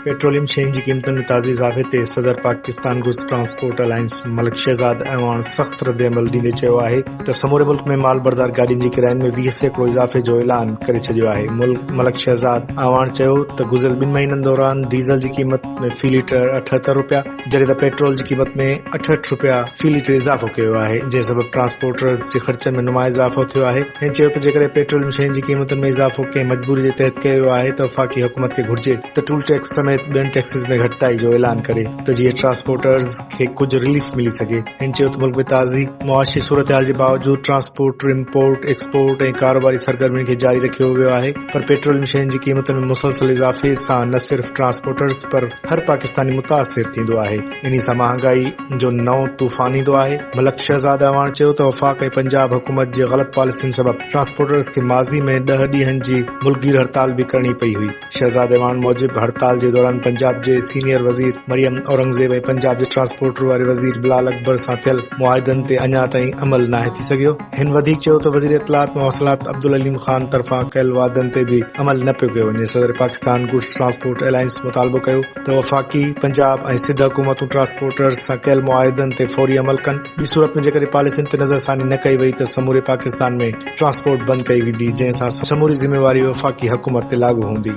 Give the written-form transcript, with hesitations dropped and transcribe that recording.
Petroleum شين جي قيمتن ۾ تازي اضافي تي صدر Pakistan goods transport alliance Malik Shahzad Awan سخت ردعمل ڏيندي چيو آهي ته سموري ملڪ ۾ مال بردار گاڏين جي ڪراين ۾ 20% اضافي جو اعلان ڪري ڇڏيو آهي. ملڪ شهزاد اعواڻ چيو ته گذريل ٻن مهينن دوران ڊيزل جي قيمت ۾ في ليٽر 78 رپيا جڏهن ته پيٽرول جي قيمت ۾ 68 رپيا في ليٽر اضافو ڪيو ويو آهي جنهن سبب ٽرانسپورٽرز جي خرچن ۾ نمايان اضافو ٿيو آهي. هن چيو ته جيڪڏهن پيٽروليم شين جي قيمتن ۾ اضافو ڪنهن مجبوري جي تحت ڪيو ويو آهي ته وفاقي حڪومت کي گهرجي ته ٽول ٽيڪس سميت ٻين ٽيڪسز ۾ گهٽتائي جو اعلان ڪري ته جيئن ٽرانسپورٽرز کي ڪجهه رليف ملي سگهي. هن چيو ته ملڪ ۾ تازي معاشي صورتحال جي باوجود ٽرانسپورٽ، امپورٽ، ايڪسپورٽ ۽ ڪاروباري سرگرمين کي جاري رکيو ويو آهي پر پيٽروليم شين جي قيمتن ۾ مسلسل اضافي سان نه صرف ٽرانسپورٽرز پر هر پاڪستاني متاثر ٿيندو آهي انهي سان مهانگائي جو نئون طوفان ايندو آهي. ملڪ شهزاد اعواڻ چيو ته وفاق ۽ پنجاب حڪومت جي غلط پاليسين سبب ٽرانسپورٽرز کي ماضي ۾ ڏهه ڏينهن جي ملڪگير هڙتال به ڪرڻي پئي هئي. شهزاد اعواڻ موجب هڙتال جي دوران پنجاب جي سينيئر وزير مريم اورنگزيب ۽ پنجاب جي ٽرانسپورٽ واري وزير بلال اڪبر سان ٿيل معاهدن تي اڃا تائين عمل ناهي ٿي سگهيو. هن وڌيڪ چيو ته وزير اطلاعات مواصلات عبدالعليم خان طرفان ڪيل وعدن تي به عمل نه پيو ڪيو وڃي. صدر پاڪستان گڊز ٽرانسپورٽ الائنس مطالبو ڪيو ته وفاقي، پنجاب ۽ سنڌ حڪومتون ٽرانسپورٽرز سان ڪيل معاهدن تي فوري عمل ڪن، ٻي صورت ۾ جيڪڏهن پاليسين تي نظرثاني نه ڪئي وئي ته سموري پاڪستان ۾ ٽرانسپورٽ بند ڪئي ويندي، جنهن سان سموري ذميواري وفاقي حڪومت تي لاڳو هوندي.